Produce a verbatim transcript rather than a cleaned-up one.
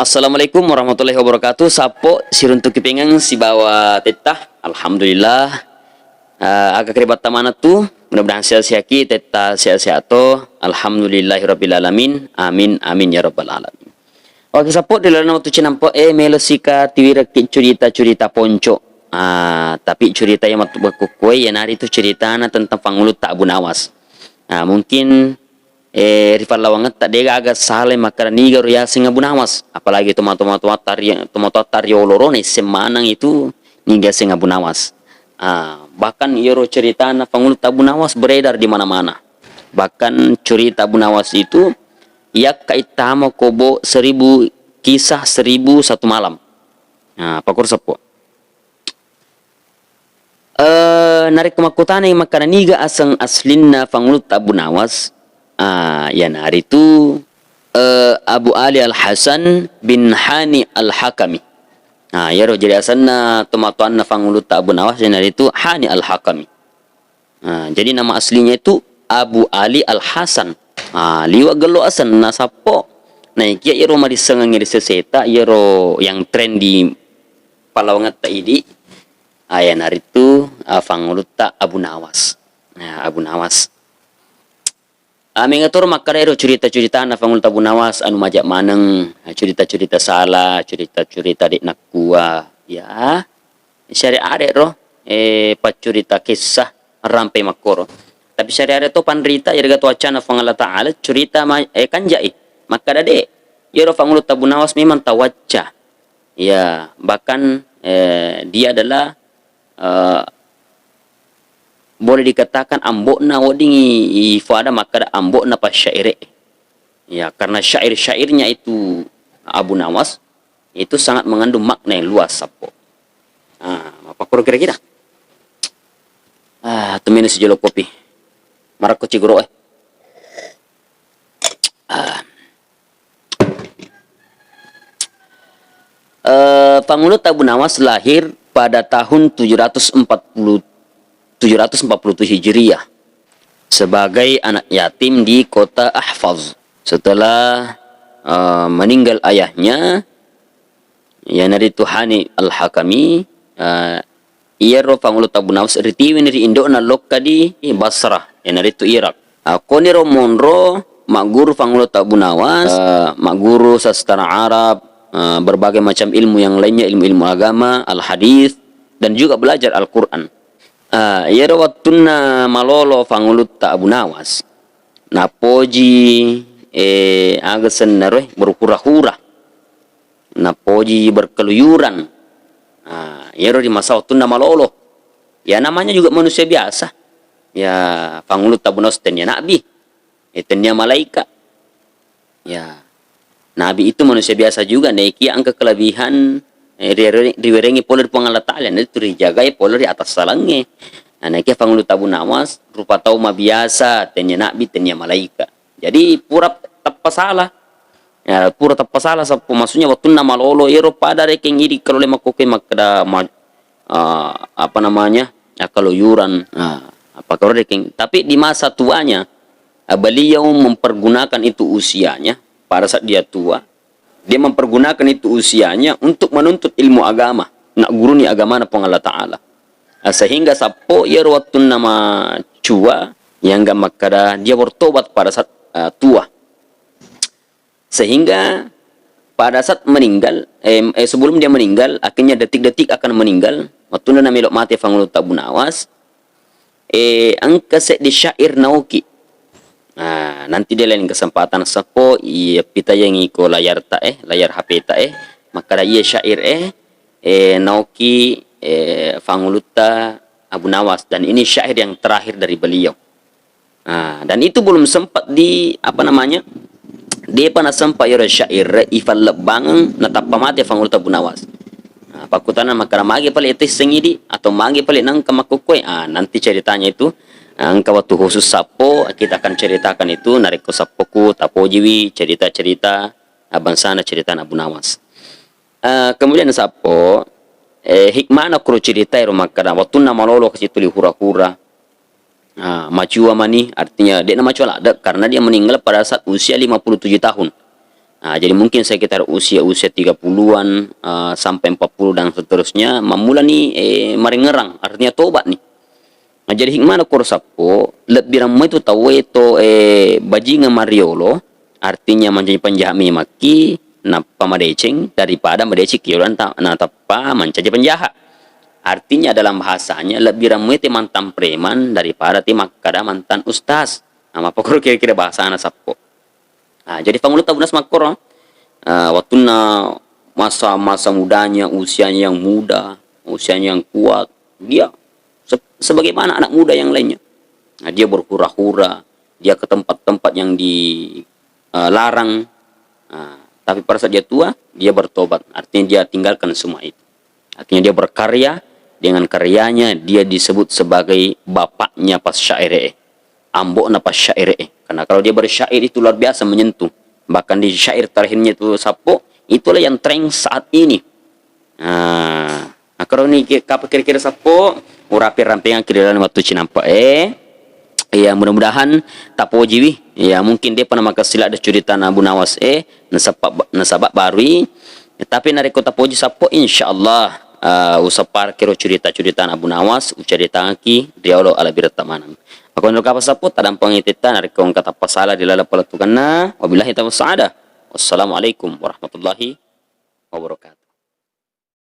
Assalamualaikum warahmatullahi wabarakatuh. Sappo siruntuki pengeng sibawa tetta. Alhamdulillah. Eh, aga kerebatta maneng tu. Mudah-mudahan sehat-sehat ki, tetta sehat-sehat to. Alhamdulillahirabbil alamin. Amin, amin ya rabbal alamin. Oke, sappo, di lalenna wettu cinampe e, melo sika tiwirekki curita-curita ponco. Ah, tapi curita yang matu-, makkukkuae iyanaritu curitana tentang fangulutta Abu Nawas. Ah, mungkin eh, ri pallawangetta, degaga salai makkeda nigaro yaseng Abu Nawas, apalagi tomatoa-tomatoatta ri-, tomatoatta rioloro naisseng maneng itu niga yaseng Abu Nawas. Ah, bahkan iyaro ceritana fangulutta Abu Nawas beredar di mana-mana. Bahkan cerita Abu Nawas itu yakka ittama kobo seribu, kisah seribu satu malam. Nah, pakkur seppo. Eh, narekko makkutanai makkeda niga aseng aslinna fangulutta Abu Nawas, ah, iyanaritu, eh, Abu Ali Al Hasan bin Hani Al Hakami. Ah, iyaro jadi asenna tomatoanna fangulutta Abu Nawas iyanaritu Hani Al Hakami. Ah, jadi nama aslinya itu Abu Ali Al Hasan. Ah, liwa gello asenna sappo. Naikia iyaro madissengengngi ri seseta, iyaro yang tren di pallawangetta idi, ah, iyanaritu, ah, fangulutta Abu Nawas. Nah, Abu Nawas. Ah, mengatoro makkeda ero curita-curitana fangulutta Abu Nawas anu maja maneng, ah, curita-curita sala, curita-curita de nakkua, ya. Syariat ro, eh, paccurita kisah rampe makkoro. Tapi syariat to panrita, iyarega to waccana Puang Allah Ta'ala, curita ma-, eh, kanjai. Makkeda de, iyaro fangulutta Abu Nawas memang tawacca. Ya, bahkan, eh, dia adalah, eh, boleh dikatakan ambo'na wedding i-, ifada makkeda ambo'na pasyaire. Ya, karena syair-syairnya itu Abu Nawas itu sangat mengandung makna yang luas, sappo. Ah, mappakkoro kira-kira? Ah, tumino sijolo kopi. Marakko cigoro, eh. Ah. Eh, Pangulutta Abu Nawas lahir pada tahun tujuh ratus empat puluh, tujuh ratus empat puluh tujuh Hijriah sebagai anak yatim di kota Ahfaz. Setelah, eh, meninggal ayahnya, iyanaritu Hani Al-Hakami, eh, iyaro Pangulutta Abu Nawas ritiwini ri indo'na lokka di Basrah, iyanaritu Irak. Akkoniro monro magguru Pangulutta Abu Nawas, eh, magguru sastra Arab, eh, berbagai macam ilmu yang lainnya, ilmu-ilmu agama, al-hadits, dan juga belajar Al-Quran. Eh, iyaro wettunna malolo Pangulutta Abu Nawas, napoji, eh, aga sennaro, eh, berhura-hura. Napoji berkeluyuran. Nah, iyaro di masa wettunna malolo. Ya, namanya juga manusia biasa. Ya, Pangulutta Abu Nawas tennia nabi, eh, tennia malaika. Ya, nabi itu manusia biasa juga, naikia engka kelebihan, eh, ri-, riwerengi pole ri Puang Allah Ta'ala, itu rijagai pole ri atas salangnge. Nah, naikia Pangulutta Abu Nawas, rupa tau mabiasa, tennia nabi, tennia malaika. Jadi, pura tappa sala. Ya, pura tappa sala, sappo. Maksudnya, wettunna malolo, iyaro pada rekeng idi kalau le makkokkoe makkeda ma-, eh, apa namanya, eh, keluyuran. Nah, apa kalau rekeng. Tapi di masa tuanya, eh, beliau mempergunakan itu usianya pada saat dia tua. Dia mempergunakan itu usianya untuk menuntut ilmu agama. Nak guruni agamana Puang Allah Ta'ala. Eh, sehingga sappo iyaro wettunna macua, yang gak makkeda dia bertobat pada saat, eh, tua. Sehingga pada saat meninggal, eh, eh, sebelum dia meninggal, akhirnya detik-detik akan meninggal, wettunna namelo mate Pangulutta Abu Nawas, eh, engka seddi syair naoki. Nah, nanti di lain kesempatan sappo, iya pitayangi ko layar ta, eh, layar H P ta, eh, makkeda iya syair, eh, eh, naoki, eh, Pangulutta Abu Nawas. Dan ini syair yang terakhir dari beliau. Nah, dan itu belum sempat di, apa namanya, depa nasempa iyaro syair ifallebbangeng, natappa mate Pangulutta Abu Nawas. Nah, pakkutana makkeda magi pale tesseng idi atau magi pale nengka makkukkoe? Ah, nanti ceritanya itu, ah, engka waktu khusus sappo, kita akan ceritakan itu, narekko sappoku tapojiwi cerita-cerita, ah, bangsana cerita Abu Nawas. Eh, kemudian sappo, eh, hikmana kuro cerita ero makkeda, wettunna malolo kasi tuli hura-hura. Ah, macua mani, artinya de'na macua ladde karena dia meninggal pada saat usia lima puluh tujuh tahun. Nah, jadi mungkin sekitar usia-usia tiga puluhan, eh, sampai empat puluh dan seterusnya, mammulani, eh, marengerang, artinya tobat nih. Nah, jadi hikmahna koro sappo, lebbi ramai tu tauwe to, eh, bajingan mariolo, artinya mancaji penjahat memakki, nappa madeceng daripada madeceng ki riolo nata-, natappa mancaji penjahat. Artinya dalam bahasanya lebbi ramai te mantan preman daripada te makkada mantan ustaz. Nah, mappakoro kira-kira bahasana sappo. Nah, jadi fangulutta Abu Nawas makkoro, eh, wattunna masa-masa mudanya, usianya yang muda, usianya yang kuat, dia se-, sebagaimana anak muda yang lainnya. Nah, dia berhura-hura, dia ke tempat-tempat yang di, eh, larang. Nah, tapi pada saat dia tua, dia bertobat. Artinya dia tinggalkan semua itu. Artinya dia berkarya, dengan karyanya dia disebut sebagai bapaknya pasyair, eh, ambokna pasyair, eh. Karena kalau dia bersyair itu luar biasa menyentuh. Bahkan di syair terakhirnya itu sappo, itulah yang tren saat ini. Nah, akkaroni ki-, kapa kira-kira sappo, urapi rampengangki ri laleng wettu cinampe e. Ya, mudah-mudahan tapojiwi. Ya, mungkin depa namakessing ladde curitana Abu Nawas e, nasaba, nasaba barui. Tapi narekko tapoji sappo, insyaallah, eh, usapparkiro curita-curitana Abu Nawas, ucaritangki riolo alabbiretta maneng. Akko nero kapa sappo, tadampengi tetta narekko engka tappa sala ri laleng palettukenna. Wabillahi taufiq wassaada. Wassalamualaikum warahmatullahi wabarakatuh.